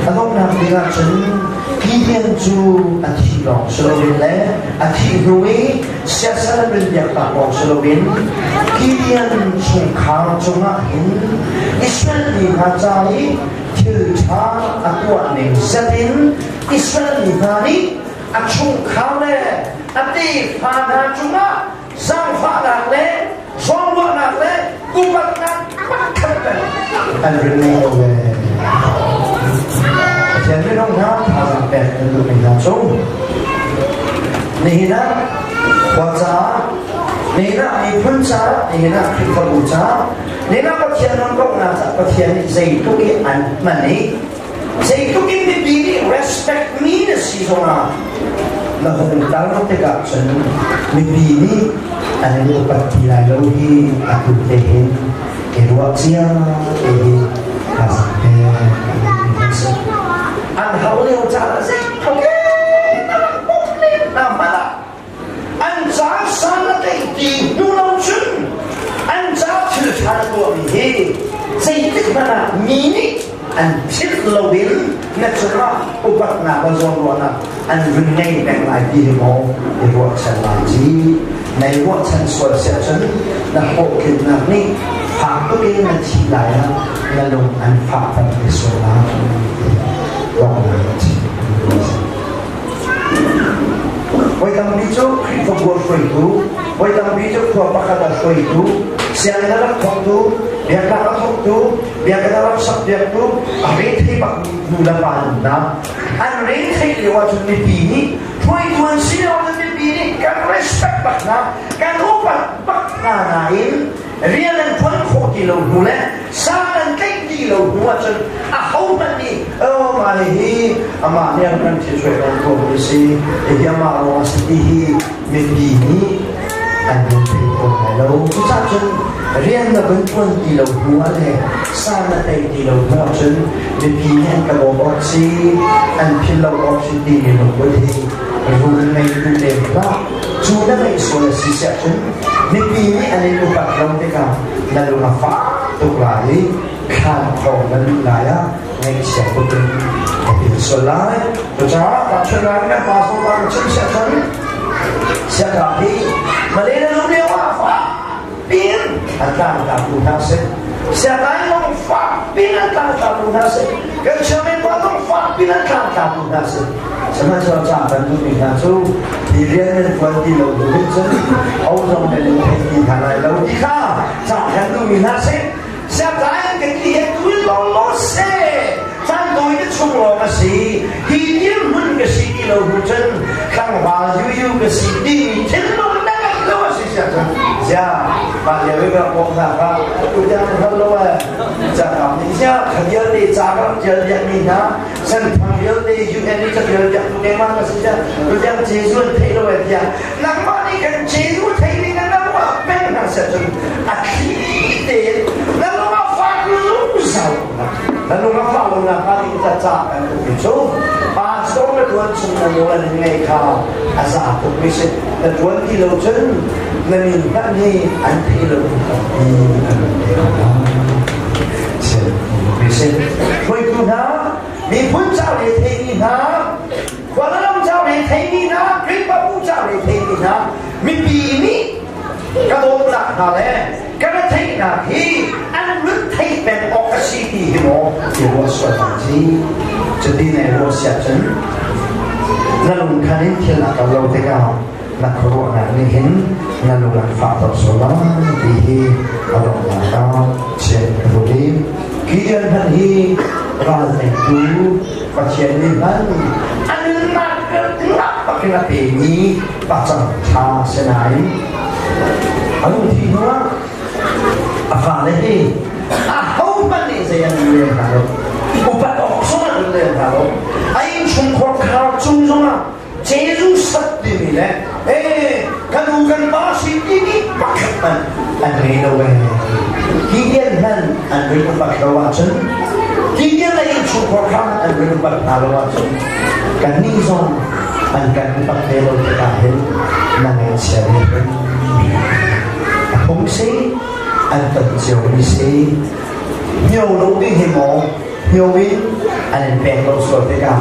A donghnak bik ahcun Gideon cu a thih lawng si loin le a thih hnu i siasal an rin biaknak lawng si loin Gideon chungkhar cungah hin Israel mi hna ca i thil ṭha a tuah ning zat in Israel mi hna nih a chungkhar le a tefa hna cungah zaangfahnak le zawnruahnak le upatnak pakhat peng an rin ngei lo ve. Pathian minung hna thazaang pek kan duhmi hna cu nihin ah khua caah, nihin ah miphun caah, nihin ah Khrihfabu caah, nihin ah Pathian ram kauhnak caah Pathian nih zeitluk i an hman i Zeitluk in mipi nih respect mi na si zongah na hung tar tikah cun mipi nih an in upat ti lai lo hi atu te hin i ruah cia te hi thazaang pe an hau lio caan ah zeitluk in na rak bawmh len hna hmanh ah an ca san na tei ti hnu lo cun an ca thil ṭha na tuahmi hi zeitik hmanh ah mi nih an philh loin na cungah upatnak le zawnruahnak an vun ngei peng lai ti hi maw i ruahchan lai ci nei ruahchan sual siah cun na hlawhtlinnak nih fak tuk in na thih lai ah na lung an fah peng te sual lai donghnak a chim. Voi tampi cu Khrihfabu a hruaitu, voi tampi cu khua pakhat a hruaitu, sianginn a rak thawktu, biaknak a thawktu, biakinn a rak sakpiaktu, a rethei bak nu le pa nunnak. An retheih lio ahcun mipi nih hruaitu an si lio ahcun mipi nih kan respect bak hna, kan upat bak hna nain rian an ṭuan khawh ti lo hnu le sang an tlaih ti lo hnu ahcun ahohmanh nih oh mah hi amah nih an kan thilsuai kan tuahmi si hihi amah ruang a si ti hi mipi nih an vun thei tawn lai lo. Cucaah cun rian na vun ṭuan ti lo hnu ah le san na tei ti lo hnu ahcun mipi nih an ka bawm awk si, an philh lo awk si timi lungput hi rul ngeitu lem hlah. Cu na ngeih sual a si siah cun mipi nih an in upat lo tikah na lung a fak tuk lai i thlan thawng na luh lai ah ngaihchia tuk in na pil sual lai. Cucaah tahchunhnak in kan pa sultan chim siah cun siakah hi Malay na lung lio ah fak pin an tlangtlatu hna sih. Siakai zong fak pin an tlangtlatu hna sih. Kan chairman pa zong fak pin an tlangtlatu hna sih. Sihmanhsehlaw ca kan duhmi hna cu hi rian nan tuan ti lo bu hin cun ho zong nan in thei ti hna lai lo ti kha ca kan duhmi hna sih. Siakai an kan ti he tu law se caan tawi te chung lawng a si. Hi dirhmun ka si ti lo bu cun tlangval yuyu ka si timi thinlung na ngeih lo a si siah cun zia mah lio i ka bawmhnak kha tu tiang hal lo eh cakam nih zia kha vialte ca ka rak tial diahmi hna senthang vialte UN i catial diaktu keimah ka si tiah tu tiang Jesuh an theih lo eh tiah nangmah nih kan Jesuh thei ding na lung ah peng hna seh cun a thli tein na lung a fak zungzal na lung a fah lo nak hnga ding ca ca kan duhmi cu pastor na tuan chung na nawl an ngei kha a za tuk mi si na tuan ti lo cun na min hmanh hi an thei lo tampi an mi si hruaitu hna miphun ca le theimi hna khualam ca le theimi hna Khrihfabu ca le theimi hna mipi nih ka dawtnak hna le ka retheihnak hi an run thei peng awk a si ti hi maw ti ruah sual hna ci. Cuti nai ruah siah cun na lungkhan in thil a kal lo tikah na khuaruahnak nih hin na lung an fahter sual lai ti hi a donghnak ah chim ka duh i Gideon hmanh hi ral teitu Pathian nih hman a nunnak ngak bakin a pemi pacang ṭha si nain a lung thi hnuah a fale hi ahohmanh nih zei an rel hna lo, upat awk zong an rel hna lo. A innchungkhar khar cung zongah Jesuh sat timi le ee kan u kan pa si timi pakhat hmanh an ngei lo ee. Hi vial hmanh an rin upat lo ahcun, hi vial le innchungkhar kha an rin upat hna lo ahcun kannih zong an kan upat ve lo tikah hin na ngaihchia ve hrim. A phung si, an ton cio mi si. Hio lo ding hi maw? Hio in an in pek lo sual tikah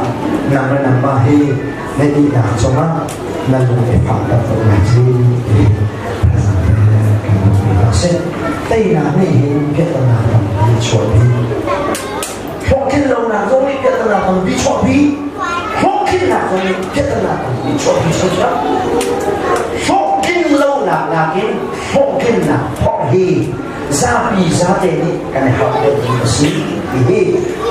nang le nangmah hi na ihnak cungah na lung i fak tak lai si. Teinak nih hin piahtana tampi chuahpi. Hlawhtlinlonak zong nih piahtana tampi chuahpi. Hlawhtlinnak zong nih piahtana tampi chuahpi sosam. Hlawhtlinlonak nakin hlawhtlinnak phorh hi zapi zate nih kan i harh deuhmi a si. Hihi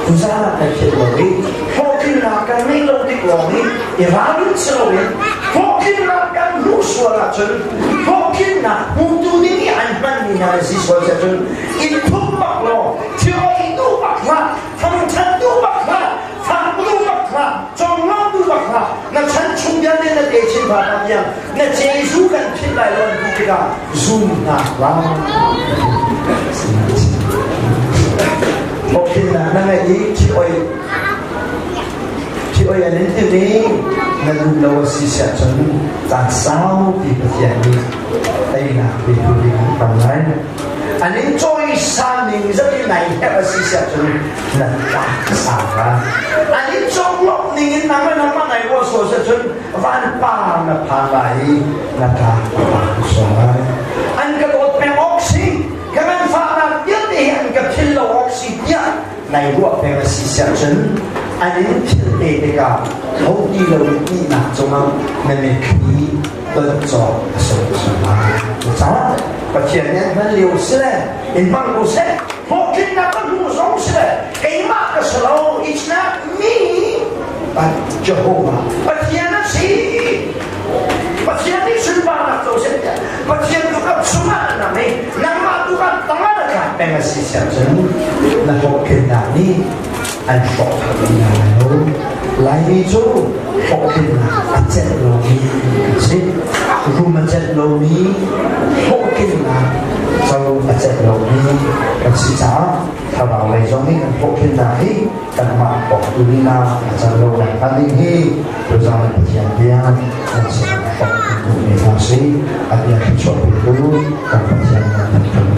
tuzaan ah kan philh lo i hlawhtlinnak kan ngeih lo tik lawng hi i ralrin si loin hlawhtlinnak kan hmuh sual ahcun hlawhtlinnak hmutu ding i an hmanmi hna na si sual cun i thup bak law thil oi duh bak hlah, thangthat duh bak hlah, fak duh bak hlah, conglawmh duh bak hlah, na chan chung vialte na te chin va tiang na Jesuh kan philh lai lo an ti tikah zum hna hlah. Hlawhtlinnak na ngeih i thi oi thi oi an in timi na duh lo a si siah cun caan saupi Pathian nih teinak petu ding an hmang lai. An in cawisan ning zat in nai herh a si siah cun na tlak sang la. An in conglawmh ning in nang le nangmah nai ruah sual siah cun vanpar na phan lai i na tlak a pa sual lai. An ka dawt peng awk si, ka nganfahnak vialte hi an ka philh lo awk si tiah nai ruah peng a si siah cun an in philh te tikah ho ti lo in ihnak cungah na mitthli ton cawk a sung lai. Cucaah Pathian nih an hman lio si le in hmang ko seh, hlawhtlinnak ka hmu zong si le keimah ka si lo, it's not me, but Jehovah. Pathian a si. Pathian nih sunparnak co seh tiah Pathian tu ka chungah na nam i nangmah tu ka tangah na tlak peng a si siah cun na hlawhtlinnak nih an hrawk dih hna lai lo. Laimi cu hlawhtlinnak a celh lomi kan si. Rum a celh lomi, hlawhtlinnak co a celh lomi kan si caah thlarau lei zong nih kan hlawhtlinnak hi kanmah bawktu lila a can lo nak hnga ding hi tuzaan Pathian bia nan sin hrawk duhmi hna si. A bia thluachuah petu kan Pathian nan kan.